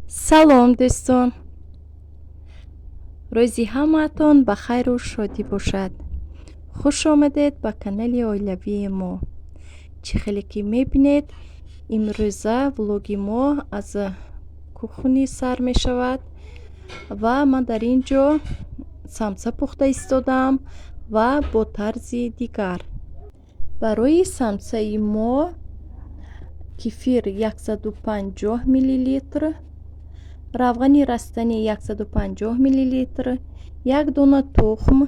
Салом, дӯстон! Рӯзи ҳамаатон ба хайру шодӣ бошад. Хуш омадед ба канали оилавии мо. Чӣ хеле ки мебинед, имрӯза влоги мо аз кухни сар мешавад ва ман дар ин ҷо самса пухта истодаам ва бо тарзи дигар. Барои самсаи мо кефир 150 миллилитр, равғани растанӣ 150 миллилитр, як дона тухм,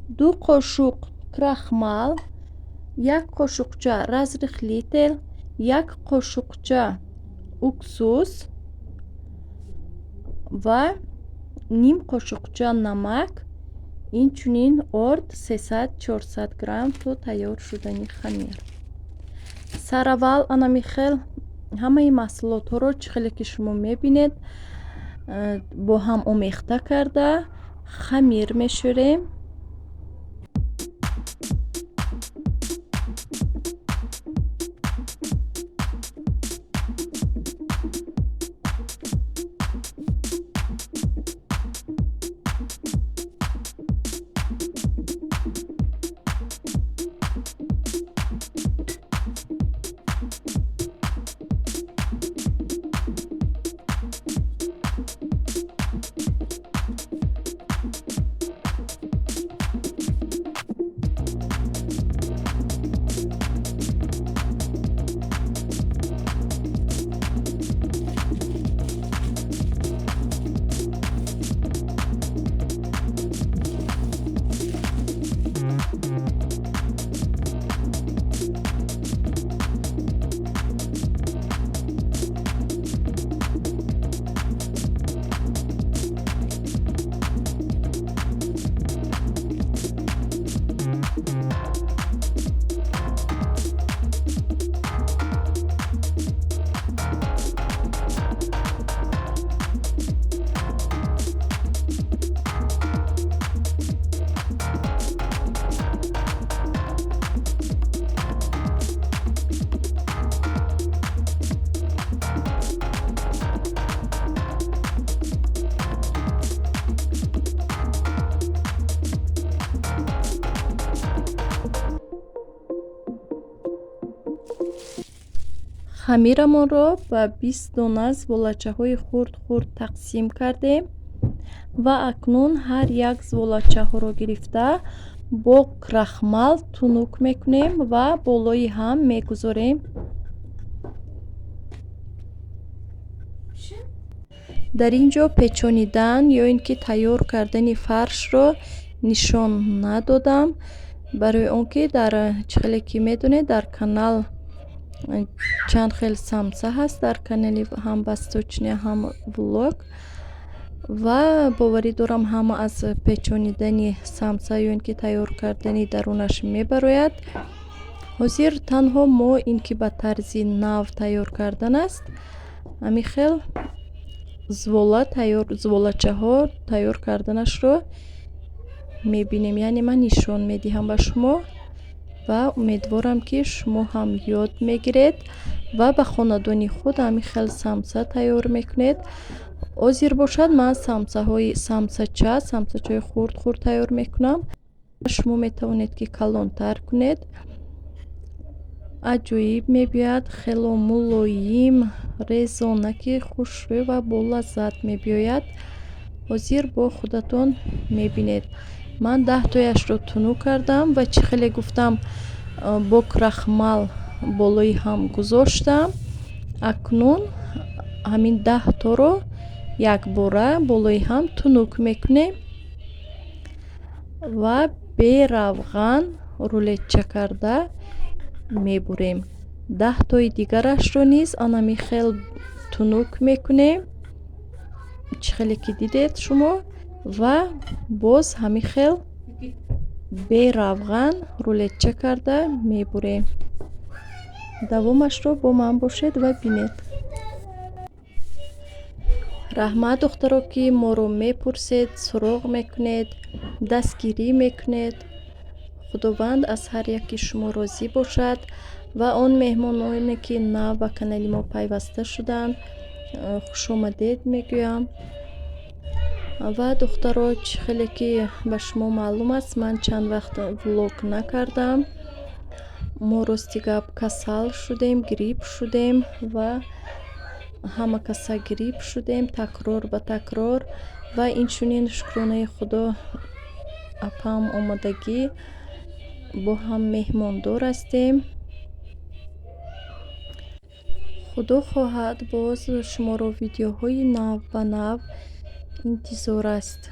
2 қошуқ крахмал, як қошуқча разрыхлитель, як қошуқча уксус ва ним қошуқча намак, инчунин орд 300-400 грамм то тайёр шудани хамир. Сараввал анами хел ҳамаи маҳсулотҳоро, чӣ хеле ки шумо мебинед, бо ҳам омехта карда хамир мешӯрем. Хамирамонро ба 20 дона зволачаҳои хурд-хурд тақсим кардем ва акнун ҳар як зволачаҳоро гирифта бо крахмал тунук мекунем ва болои ҳам мегузорем. Дар ин ҷо печонидан ё ин ки тайёр кардани фаршро нишон надодам, барои он ки дар чӣ хеле ки медонед, дар канал чанд хел самса ҳаст, дар канали ҳам восточный, ҳам влог, ва боварӣ дорам, ҳама аз печонидани самса ё ин ки тайёр кардани дарунаш мебарояд. Ҳозир танҳо мо ин ки ба тарзи нав тайёр кардан аст, ҳамин хел звола тайёр, зволачаҳо тайёр карданашро мебинем, яъне ман нишон медиҳам ба шумо ва умедворам, ки шумо ҳам ёд мегиред ва ба хонадони худ ҳамин хел самса тайёр мекунед. Ҳозир бошад, ман самсаҳои самсача, самсачаҳои хурд-хурд тайёр мекунам. Шумо метавонед, ки калонтар кунед. Аҷоиб мебиёяд, хело мулоим, резонаки хушрӯй ва болаззат мебиёяд. Ҳозир бо худатон мебинед. Ман 10тояшро тунук кардам ва, чӣ хеле гуфтам, бо крахмал болои ҳам гузоштам. Акнун ҳамин 10торо якбора болои ҳам тунук мекунем ва беравған рулетча карда мебурем. 10тои дигарашро низ анами хел тунук мекунем, чӣ хеле ки дидед шумо, ва боз ҳамин хел беравған рулетча карда мебурем. Давомашро бо ман бошед ва бинед. Раҳмат, духтаро, ки моро мепурсед, суроғ мекунед, дастгирӣ мекунед. Худованд аз ҳар яки шумо розӣ бошад ва он меҳмононе, ки нав ба канали мо пайваста шуданд. Хушомадед мегӯям. Ва духтаро, чӣ хеле ки ба шумо маълум аст, ман чанд вақт влог накардам. Мо, рости гап, касал шудем, грипп шудем ва ҳама каса грипп шудем такрор ба такрор. Ва инчунин, шукронаи Худо, апаам омадагӣ, бо ҳам меҳмондор ҳастем. Худо хоҳад, боз шуморо видеоҳои нав ба нав интизор аст.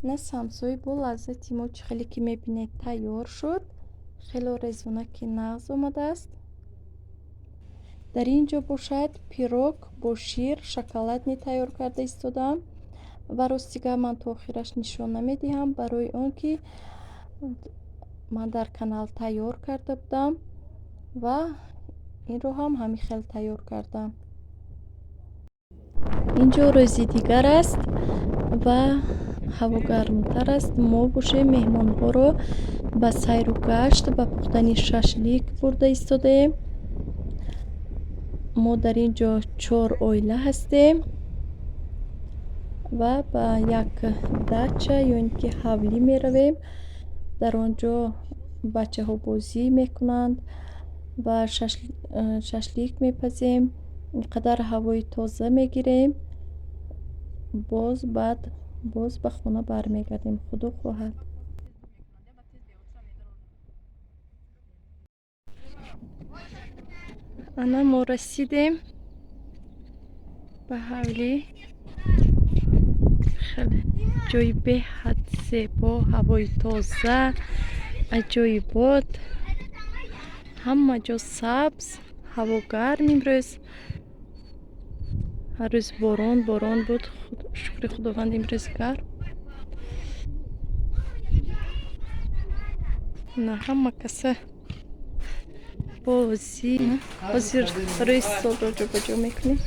На самсои бо лаззати мо, чӣ хеле ки мебинед, тайёр шуд. Хело резонаки нағз омадааст. Дар ин ҷо бошад, пирог бо шир шоколадный тайёр карда истодаам. Ва рости гап, ман то охираш нишон намедиҳам, барои он ки ман дар канал тайёр карда будам ва инро ҳам ҳамин хел тайёр кардам. Ин ҷо рӯзи дигар аст ва ҳаво гармтар аст. Мо бошем, меҳмонҳоро ба сайру гашт, ба пухтани шашлик бурда истодаем. Мо дар ин ҷо чор оила ҳастем ва ба як дача ё ин ки ҳавлӣ меравем. Дар он ҷо бачаҳо бозӣ мекунанд ва шашлик мепазем, ин қадар ҳавои тоза мегирем. Боз баъд боз ба хона бармегардем, Худо хоҳад. Ана мо расидем ба ҳавлӣ. Хеле ҷои беҳад зебо, ҳавои тоза, аҷоибот, ҳама ҷо сабз, ҳаво гарм. Имрӯз ҳар рӯз борон борон буд, шукри Худованд, имрӯз гарм. На ҳама каса бозӣ. Ҳозир рӯи столро ҷобаҷо мекунем.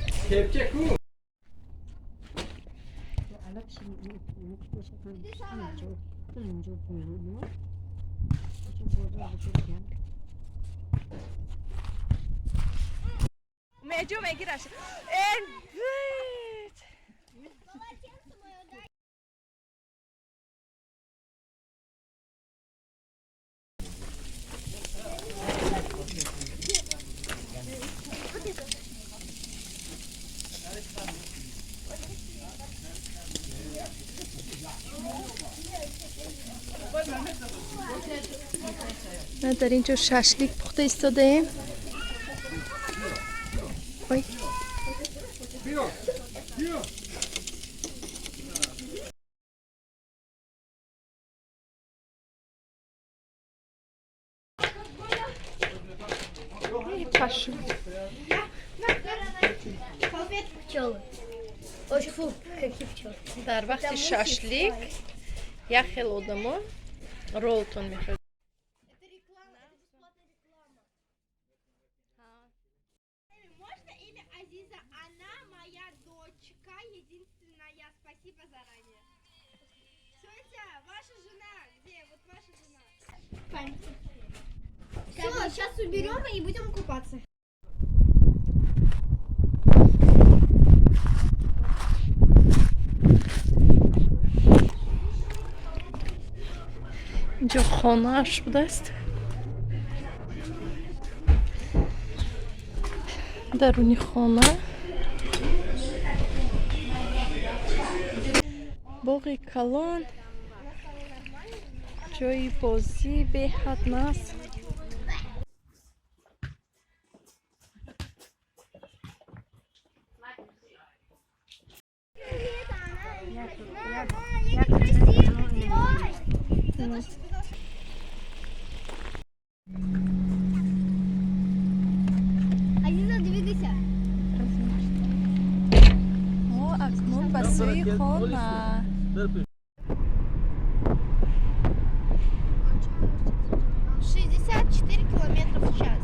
Меҷо мегираш. Дар ин ҷо шашлик пухта истодаем. Ой. Пашу. Пчелы. Ой, фу, какие пчелы. Дар вақти шашлик як хел одамо роллтон мехӯрд. Можно имя Азиза? Она моя дочка, единственная. Спасибо заранее. Тетя, ваша жена, где? Вот ваша жена. Все, сейчас уберем и будем купаться. Инҷо хонааш будааст. Даруни хона боғи калон, ҷои бозӣ беҳад нас. Мама, я некрасивая. Ой! За то, что сказала, что Азиза, двигайся. Мо акнун ба сӯи хона. 64 километра в час.